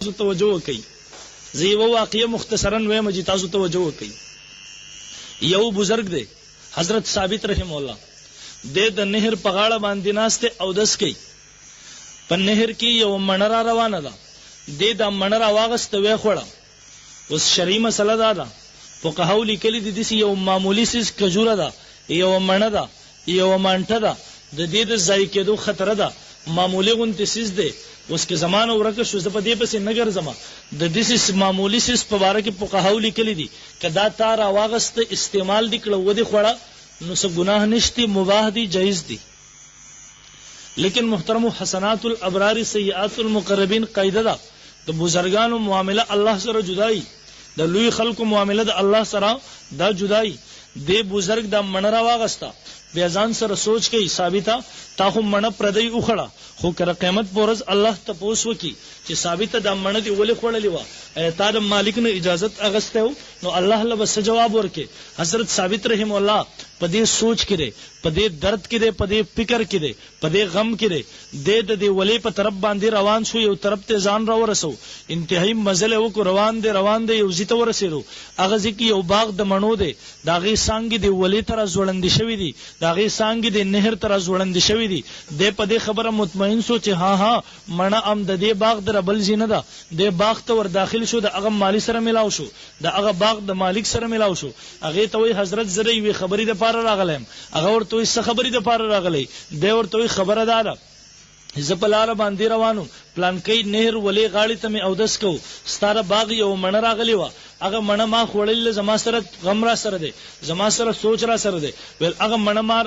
تاسو توجه وکړئ. زه یوه واقعه مختصراً وایم چې تاسو توجه وکړئ. یو بزرګ دی، حضرت ثابت رحمه الله، دی د نهر په غاړه باندې ناست دی، اودس کوي. په نهر کې یوه مڼه را روانه ده، دی دا مڼه را واغسته، ویې خوړه. اوس شرعي مسله دا ده، فقهاو لیکلي دي، داسې یو معمولي څیز، کجوره ده، یوه مڼه ده، یوه مانټه ده، د دې د ضایع کېدو خطره ده، معمولي غوندې څیز دی، اوس که زما نه ورکه شو، زه په دې پسې نه ګرځم، د داسې معمولي څیز په باره کې فقهاو لیکلي دي، که دا تا راواغسته، استعمال دې کړه، ودې خوړه، نو څه ګناه نشته، مباح دي، جایز دي. لیکن محترمو حسنات الابرار سیئات المقربین قاعده ده، د بزرګانو معامله الله سره جدا وي، د لوی خلکو معامله د الله سره دا جدا وي. دې بزرګ دا مڼه راواغسته، بیا ځان سره سوچ کوي، ثابته تا خو مڼه پردۍ وخوړه، خو که د قیامت په ورځ الله تپوس وکړي چې ثابته دا مڼه دې ولې خوړلې وه، ایا تا د مالک نه اجازت اغستی و، نو الله له به څه جواب ورکړې؟ حضرت ثابت رحمه الله په دې سوچ کې دی، په دې درد کې دی، په دې فکر کې دی، په دې غم کې دی، دی د دې ولې په طرف باندې روان شو، یو طرف ته ځان راورسو، انتهايي مزل یې وکړو، روان دی، روان دی، یو ځي ته ورسېدو، هغه ځي کې یو باغ د مڼو دی، د هغې څانګې دې ولې ته راځوړندې شوې دي، د هغې څانګې دې نهر ته راځوړندې شوې دي، دی په دې خبره مطمئن شو چې ها ها مڼه ام د دې باغ د بل ځي نه ده، دی باغ ته ورداخل شو، د هغه مالي سره ملاو شو، د هغه باغ د مالک سره ملاو شو، هغې ته وایي حضرت زه د یوې خبرې لپاره راغلی یم، هغه ورته وایي څه خبرې لپاره راغلی یې؟ دی ورته وایي خبره دا ده زه په لاره باندې روان وم، پلانکۍ نهر ولې غاړې ته مې اودس کوو، ستا د باغ یوه مڼه راغلې وه، هغه مڼه ما خوړلې ده، زما سره غم راسره دی، زما سره سوچ راسره دی، ویل هغه مڼه ما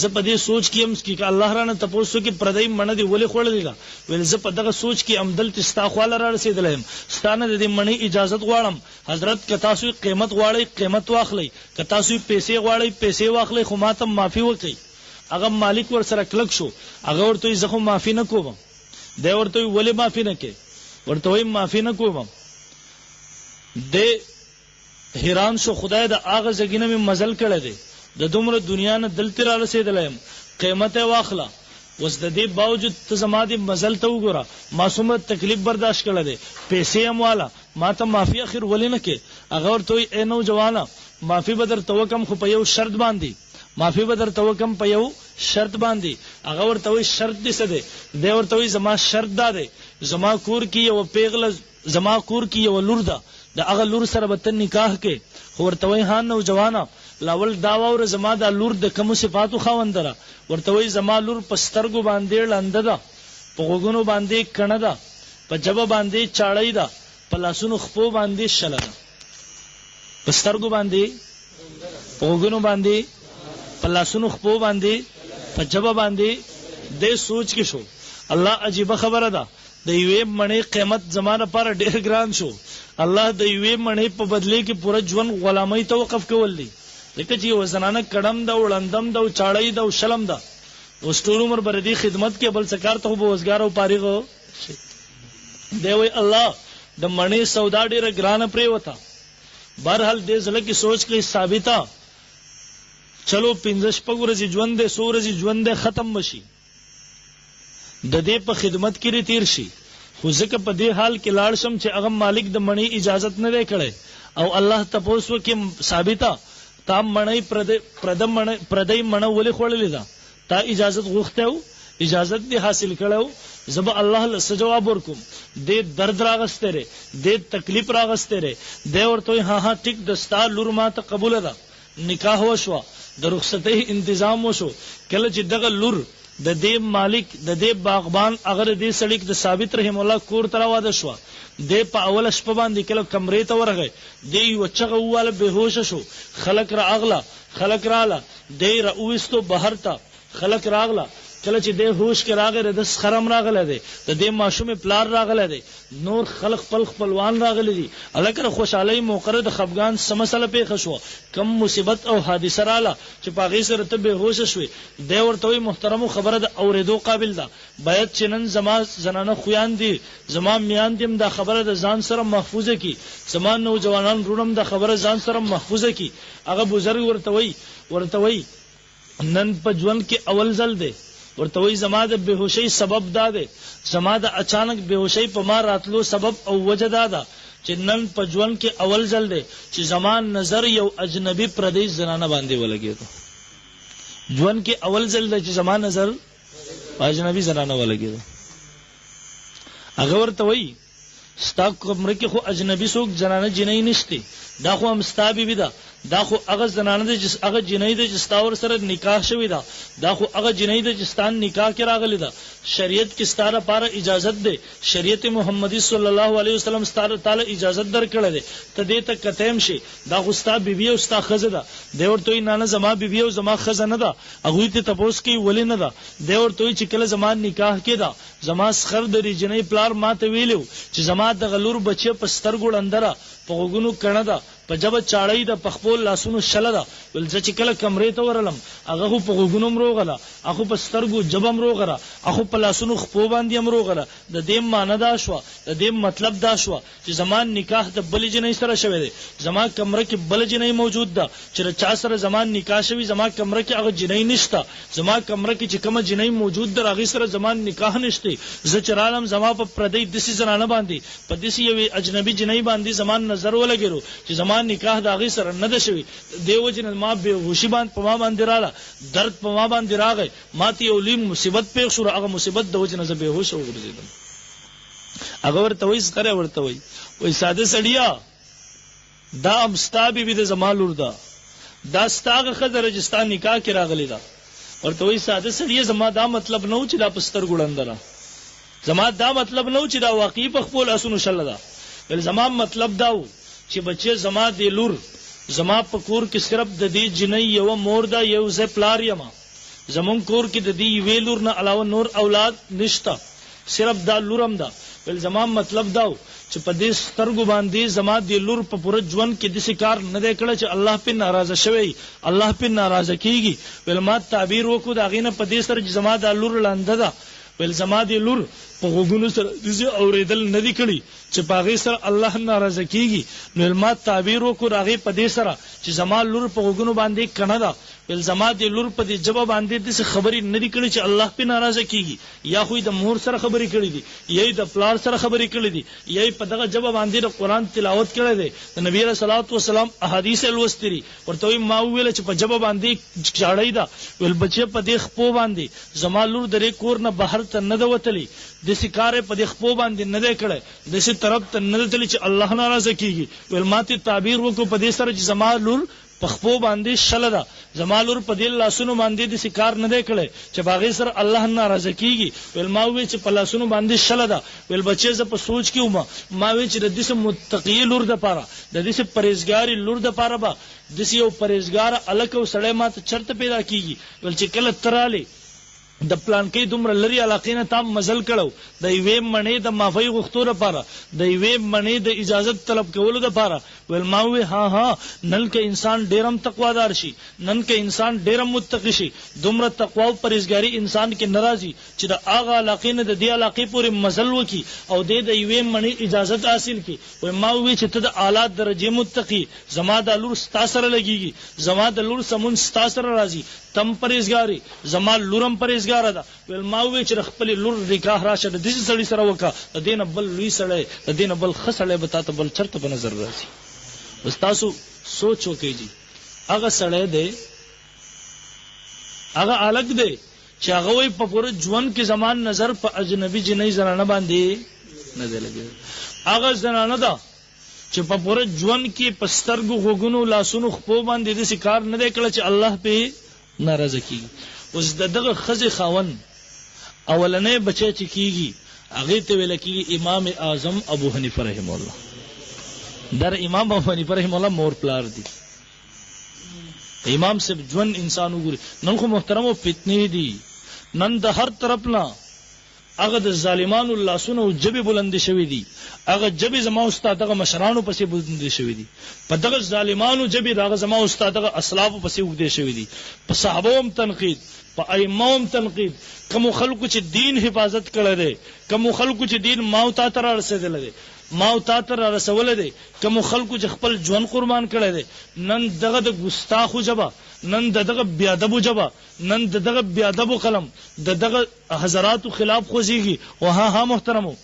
زه په دې سوچ کې یم چې که الله رانه تپوس وکړي پردۍ مڼه دې ولې خوړلې ده؟ ویل زه په دغه سوچ کې همدلتې ستا خواله رارسېدلی یم، ستا نه د دې مڼې اجازت غواړم، حضرت که تاسو یې قیمت غواړئ قیمت واخلئ، که تاسو یې پیسې غواړئ پیسې واخلئ خو ماته معافي وکړئ. هغه مالک ورسره کلک شو، هغه ورته وایي زه خو معافي نه کوم. دی ورته وایي ولې معافي نه کوې؟ ورته وایي معافي نه کوم. دی حیران شو، خدایه د هغه ځګي نه مې مزل کړی دی، د دومره دنیا نه دلتې رارسېدلی یم، قیمت یې واخله، اوس د دې باوجود ته زما دې مزل ته وګوره، ما څومره تکلیف برداشت کړی دی، پیسې هم واله، ماته معافي اخر ولې نه کوې؟ هغه ورته وایي، ای نوجوانه! معافي به درته وکړم خو په یو شرط باندې، معافي به درته وکړم په یو شرط باندې. هغه ورته وایي، شرط دې څه دی؟ دی ورته وایي، زما شرط دا دی، زما کور کې یوه پېغله زما کور کې یوه لور ده، د هغه لور سره به ته نکاح کوې، خو ورته وایي، ها نوجوانه! لاول دا واوره زما دا لور د کومو صفاتو خاونده ده؟ ورته وایي، زما لور په سترګو باندې ړنده ده، په غوږونو باندې کڼه ده، په ژبه باندې چاړۍ ده، په لاسونو خپو باندې شله ده. په سترګو باندې، په غوږونو باندې، په لاسونو خپو باندې، په ژبه باندې. دی سوچ کې شو، الله عجیبه خبره ده، د یوې مڼې قیمت زما لپاره ډېر ګران شو. الله د یوې مڼې په بدلې کې پوره ژوند غلامۍ ته وقف کول دي. ځکه چې یوه زنانه کړم ده او ړندم ده او چاړۍ ده او شلم ده. اوس ټول عمر به د دې خدمت کوې، بل څه کار ته خو به وزګار او فارغ شې. دی وایي الله د مڼې سودا ډېره ګرانه پرېوته. بهرحال دې زړه کې سوچ کوي ثابته چلو پنځه شپږ ورځې ژوند دی، څو ورځې ژوند دی، ختم به شي. د دې په خدمت کې دې تېر شي، خو زه که په دې حال کې لاړ شم چې هغه مالک د مڼې اجازت نه دی کړی او الله تپوس وکړي، ثابته تا مڼۍ پردۍ مڼه ولې خوړلې ده؟ تا اجازت غوښتی و؟ اجازت دې حاصل کړی و؟ زه به الله له څه جواب ورکوم؟ دې درد راغستی دی، دې تکلیف راغستی دی. دی ورته وایي، ها ها ټیک ده، ستا لور ماته قبوله ده. نکاح وشوه، د رخصتۍ انتظام وشو، کله چې دغه لور د دې مالک، د دې باغبان، هغه د دې سړي د ثابت رحمه الله کور ته راواده شوه، دی په اوله شپه باندې کله کمرې ته ورغی، دې یوه چغه وواله بې هوشه شو، خلک راغله، خلک راله، دی یې راوویستو بهر ته، خلک راغله، کله چې دی هوش کې راغی، د ده سخر هم راغلی دی، د دې ماشومې پلار راغلی دی، نور خلک خپل خپلوان راغلي دي، هلکه د خوشحالۍ موقع ده، د خفګان څه مسله پېښه شوه، کوم مصیبت او حادثه راله چې په هغې سره ته بې هوشه شوې؟ دی ورته وایي، محترمو خبره د اورېدو قابل ده، باید چې نن زما زنانه خویندې، زما میاندې هم دا خبره د ځان سره محفوظه کړي، زما نوجوانان وروڼه هم دا خبره ځان سره محفوظه کړي. هغه بزرګ ورته وایي، ورته وایي. نن په ژوند کې اول ځل دی ورته وایي زما د بېهوشۍ سبب دا دی، زما د اچانک بېهوشۍ په ما راتلو سبب او وجه دا ده چې نن په ژوند کې اول ځل دی چې زما نظر یو اجنبي پردۍ زنانه باندې ولګېدو. ژوند کې اول ځل دی چې زما نظر په اجنبي زنانه ولګېدو. هغه ورته وایي. ستا کمره کې خو اجنبي څوک زنانه جینۍ نشته، دا خو هم ستا بیبي ده، دا خو هغه زنانه ده چې هغه جینۍ ده چې ستا ورسره نکاح شوې ده، دا خو هغه جینۍ ده چې ستا نکاح کې راغلې ده، شریعت کې ستا لپاره اجازت دی، شریعت محمدي صلی الله علیه وسلم ستا تاله اجازت درکړی دی، ته دې ته کتی هم شې، دا خو ستا بیبي او ستا ښځه ده. دی ورته وایي، نه نه زما بیبي او زما ښځه نه ده. هغوی ترې تپوس کوي، ولې نه ده؟ دی ورته وایي چې کله زما نکاح کېده، زما سخر د رجنۍ پلار ماته ویلي وو چې زما دغه لور بچیه په سترګو ړنده ده، په غوږونو کڼه ده، په ژبه چاړۍ ده، په خپو لاسونو شله ده. ویل زه چې کله کمرې ته ورغلم هغه خو په غوږونو هم روغه ده، هغه خو په سترګو ژبه هم روغه ده، هغه خو په لاسونو خپو باندې هم روغه ده. د دې معنی دا شوه، د دې مطلب دا شوه چې زما نکاح د بلې جنۍ سره شوی دی، زما کمره کې بله جنۍ موجود ده، چې د چا سره زما نکاح شوي زما کمره کې هغه جنۍ نشته، زما کمره کې چې کومه جنۍ موجود ده هغې سره زما نکاح نشته، زه چې رالم زما په پردۍ داسې زنانه باندې په داسې یوې اجنبي جنۍ باندې زما نظر ولګېدو چې زما نکاح د هغې سره نه ده شوې، د دې وجې نه ما بې هوشي باندې په ما باندې راله، درد په ما باندې راغی، ماته یو لوی مصیبت پېښ شو، هغه مصیبت د وجې نه زه بې هوشه وغورځېدم. هغه ورته وایي زغره ورته وایي، وایي ساده سړیه دا هم ستا بیبي ده زما لور ده، دا ستا هغه ښځه ده چې ستا نکاح کې راغلې ده. ورته وایي ساده سړیه زما دا مطلب نه و چې دا په سترګو ړنده ده، زما دا مطلب نه و چې دا واقعي په خپلو لاسونو شله ده، بل زما مطلب دا و چې بچیه زما دې لور زما په کور کې صرف د دې جینۍ یوه مور ده، یو زه پلار یم، زمونږ کور کې د دې یوې لور نه علاوه نور اولاد نشته، صرف دا لور هم ده. ویل زما مطلب دا و چې په دې سترګو باندې زما دې لور په پوره ژوند کې داسې کار نه دی کړی چې الله پرې ناراضه شوی وي، الله پرې ناراضه کېږي. ویل ما تعبیر وکړو د هغې نه په دې سره چې زما دا لور ړنده ده. ویل زما دې لور په غوږونو سره داسې اورېدل نه دي کړي چې په هغې سره الله ناراضه کېږي. نو ویل ما تعبیر وکړو د هغې په دې سره چې زما لور په غوږونو باندې کڼه ده. ویل زما دې لور په دې ژبه باندې داسې خبرې نه دي کړي چې الله پرې ناراضه کېږي. یا خو یې د مور سره خبرې کړې دي، یا یې د پلار سره خبرې کړې دي، یا یې په دغه ژبه باندې د قرآن تلاوت کړی دی، د نبي علیه الصلوة والسلام احادیث یې لوستي دي. ورته وایي، ما وویل چې په ژبه باندې چاړۍ ده، ویل بچیه په دې خپو باندې زما لور د دې کور نه بهر ته نه ده وتلې، داسې کار یې په دې خپو باندې نه دی کړی، داسې طرف ته نه ده تللې چې الله ناراضه کېږي. ویل ما ترې تعبیر وکړو په دې سره چې زما لور په خپو باندې شله ده، زما لور په دې لاسونو باندې داسې کار نه دی کړی چې په هغې سره الله ناراضه کېږي، ویل ما ووې چې په لاسونو باندې شله ده، ویل بچیه زه په سوچ کې وم، ما وې چې د داسې متقیې لور دپاره، د داسې پرهېزګارې لور دپاره به داسې یو پرهېزګاره هلک او سړی ماته چرته پیدا کېږي، ویل چې کله ته رالې. د پلانکۍ دومره لرې علاقې نه تا مزل کړی و د یوې مڼې د معافۍ غوښتو لپاره، د یوې مڼې د اجازت طلب کولو لپاره، ویل ما ووې ها ها نن که انسان ډېر هم تقوادار شي، نن که انسان ډېر هم متقي شي، دومره تقوا او پرهېزګاري انسان کې نه راځي چې د هغه علاقې نه د دې علاقې پورې مزل وکړي او دی د یوې مڼې اجازت حاصل کړي، وایي ما ووې چې ته د اعلی درجې متقي یې، زما دا لور ستا سره لګېږي، زما د لور سمون ستا سره راځي، ته هم پرهېزګار یې، زما لور هم پرهېزګاره ده. ویل ما ووې چې د خپلې لور نکاح راشه د داسې سړي سره وکړه، د دې نه بل لوی سړی، د دې نه بل ښه سړی به تاته بل چرته په نظر راځي. اوس تاسو سوچ وکړئ جي هغه سړی دی، هغه هلک دی چې هغه وایي په پوره ژوند کې زما نظر په اجنبي جینۍ زنانه باندې نه دی لګېدلی. هغه زنانه ده چې په پوره ژوند کې په سترګو، غوږونو، لاسونو، خپو باندې داسې کار نه دی کړی چې الله پرې ناراضه کېږي. اوس د دغه ښځې خاوند اولنی بچی چې کېږي هغې ته ویل کېږي امام اعظم ابو حنیفه رحمه الله. دا د امام ابو حنیفه رحمه الله مور پلار دي. امام صاحب ژوند انسان وګوري. نن خو محترمو فتنې دي، نن د هر طرف نه هغه د ظالمانو لاسونه او ژبې بلندې شوې دي، هغه ژبې زما او ستا دغه مشرانو پسې بلندې شوې دي، په دغه ظالمانو ژبې د هغه زما او ستا دغه اسلافو پسې اوږدې شوې دي، په صحابو هم تنقید، په ائمه هم تنقید، کومو خلکو چې دین حفاظت کړی دی، کومو خلکو چې دین ما او تا ته رارسېدلی دی. ما او تا ته رارسولی دی، کومو خلکو چې خپل ژوند قربان کړی دی، نن دغه د ګستاخو ژبه، نن د دغه بې ادبو ژبه، نن د دغه بې ادبو قلم د دغه حضراتو خلاف خوځیږي، خو ها ها محترمو!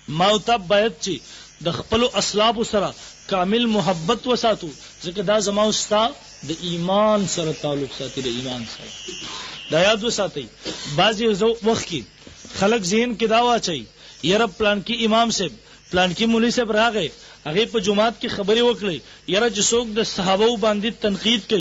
ما او تا باید چې د خپلو اسلافو سره کامل محبت وساتو، ځکه دا زما او ستا د ایمان سره تعلق ساتي، د ایمان سره. دا یاد وساتئ، بعضې وخت کې خلک ذهن کې دا واچوي، یاره پلانکي امام صاحب، پلانکي مولوي صاحب راغی، هغې په جومات کې خبرې وکړې، یاره چې څوک د صحابه وو باندې تنقید کوي.